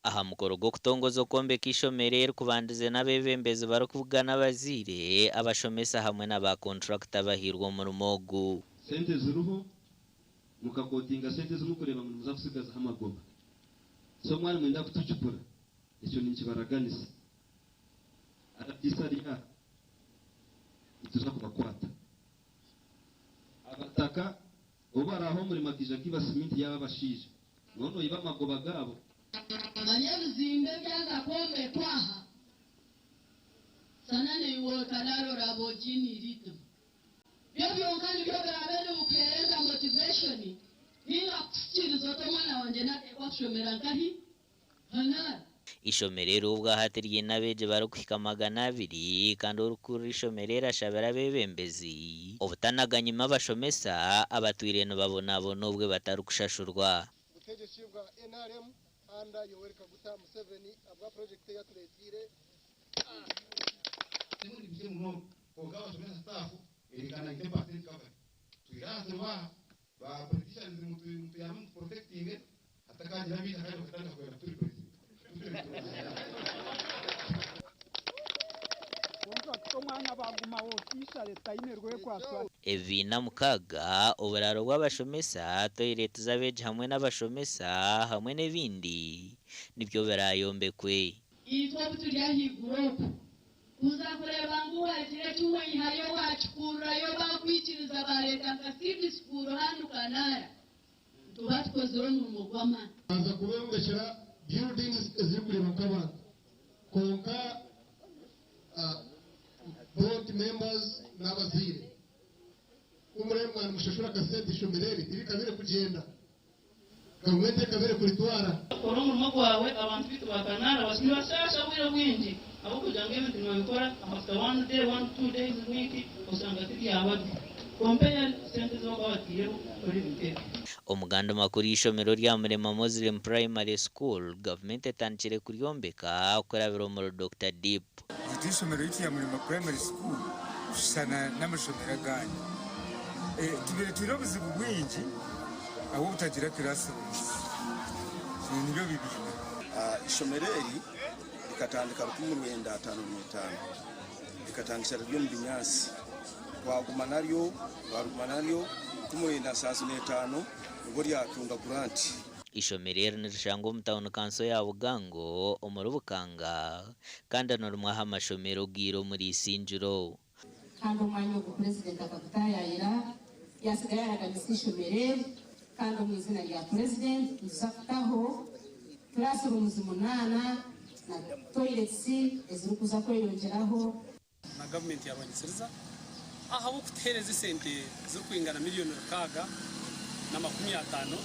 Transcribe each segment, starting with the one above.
Aha mukoro gw'okutongoza okwombeka eishomero eri kubandize n'abeebembezi barikubugana abazaire, abashomesa hamwe na ba kontrakita abahairwe omurimo ogu. Sente ziriho, mukakotinga sente ezi murikureeba ngu nimuza kutsigazaho amagoba. So mwaba nimwenda kutukipura, ekyo ninkibaraganisa. RDC ari aha, nituza kubakwata. Abataka obu baraaha omurimo akaija akaiba siminti yaabo abashaija, nooba noiba amagoba gaabo. Manya ebizimbe ebyaza kwombekwa aha, shana naiwe otarara oraba ogiiniire eitima. Byo byonka nibyo biraabe nibikuheereza motivation ninga kukusikiriza oti omwana wangye nateekwa kushomera nkahi? Hanaara. Eishomero eri obwahati ryine abeegi barikuhika 200 kandi orikukurira eishomero eri ashabire abeebembezi obutanaganyima abashomesa abatwire nibabonabona obwe batarikushashurwa. Butegyeki bwa nrm under Yoweri Kaguta Museveni ahabwa purojekiti ei atureeteire. Timundi bikye munonga kwonka abashomesa staff eri 90% covered. Twire aha turi aha ba politicians mutuyambe mutu protectinge hatakagira abaija kandi bakatandika kwenda kutu replacinga. Ebibiina mukaaga, oburaaro bw'abashomesa, toyireti z'abeegi hamwe n'abashomesa hamwe n'ebindi nibyo biraayombekwe. Itwe obu turi ahaiguru oku, kuza kureeba ngu waagira eki waihayo waakikururayo baakwikiriza baareeta nka seed school hanu Kanaara, nituba tukozire omurimo gw'amaani. Banza kubombekyera buildings ezirikureebwa nk'abantu kwonka board members n'abazaire ku murebe mwaba nimushashura akasente eishomero eri tirikabire kugyenda, gavumenti ekabire kuritwara. Kora omurimo gwawe abantu baitu ba Kanaara nibashaasha obwire bwingi ahabw'okugira ngu ebintu nibabikora after one day, one two days, week oshanga tibyaba gye. Compare sente ezi barikuba bataireho kukora ebintu ebi. Omuganda makuru eishomero rya Murema Muslim Primary School gavumenti etandikire kuryombeka kurabira omuri Dokita Deep. Beitu eishomero ryaitu rya Murema Primary School kushushana n'amashomero agandi, tubaire twine obuzibu bwingi ahabw'obutagira classrooms. Nibyo bibiina. Eishomero eri rikatandika 1955. Rikatandikira riri omu binyaatsi. Twaguma naryo, twariguma naryo, 1975 nibwo ryatunga guranti. Eishomero eri nirishangwa omu tauni kanso ya Bugango omuri Bukanga kandi ni rimwe aha mashomero gaire omuri Isingiro. Kandi omwanya ogu Purezidenti akagutaayaayira yaatsiga yaaraganisa eishomero eri kandi omu eiziina rya Purezidenti nituza kutaho classrooms munaana na toilets ezirikuza kweyongyeraho. Na gavumenti ya Rwanyisiriza ahabw'okutuheereza esente zirikwingana miriyoni 650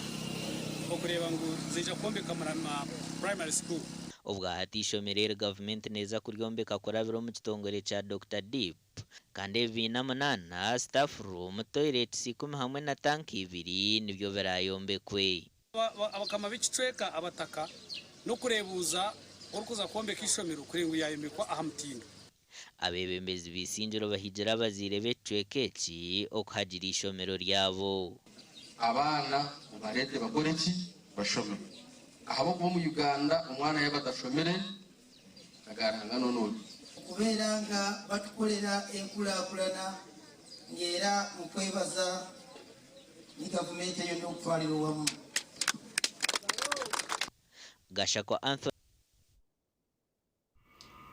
okureeba ngu zaija kwombeka Murama Primary School. Obwahati eishomero eri gavumenti neeza kuryombeka kurabira omu kitongore kya Dokita Deep kandi ebibiina munaana, staff room, toilets ikumi hamwe na tanka ibiri nibyo biraayombekwe. Abakama b'ekicweka abataka n'okureebuuza orikuza kwombeka eishomero kureeba ngu yaayombekwa aha mutindo. Abeebembezi b'eisingiro bahigire abazaire b'ekicweka eki okuhagira eishomero ryabo. Abaana mubareete bakore ki? Bashome. Ahabw'okuba omu Uganda omwana yaaba atashomire aga Ruhanga n'onobi. Okubeera nga batukolera enkulaakulana ng'era nkwebaza ni gavumenti yonna okutwalira owamu. Gashakwa Anthony.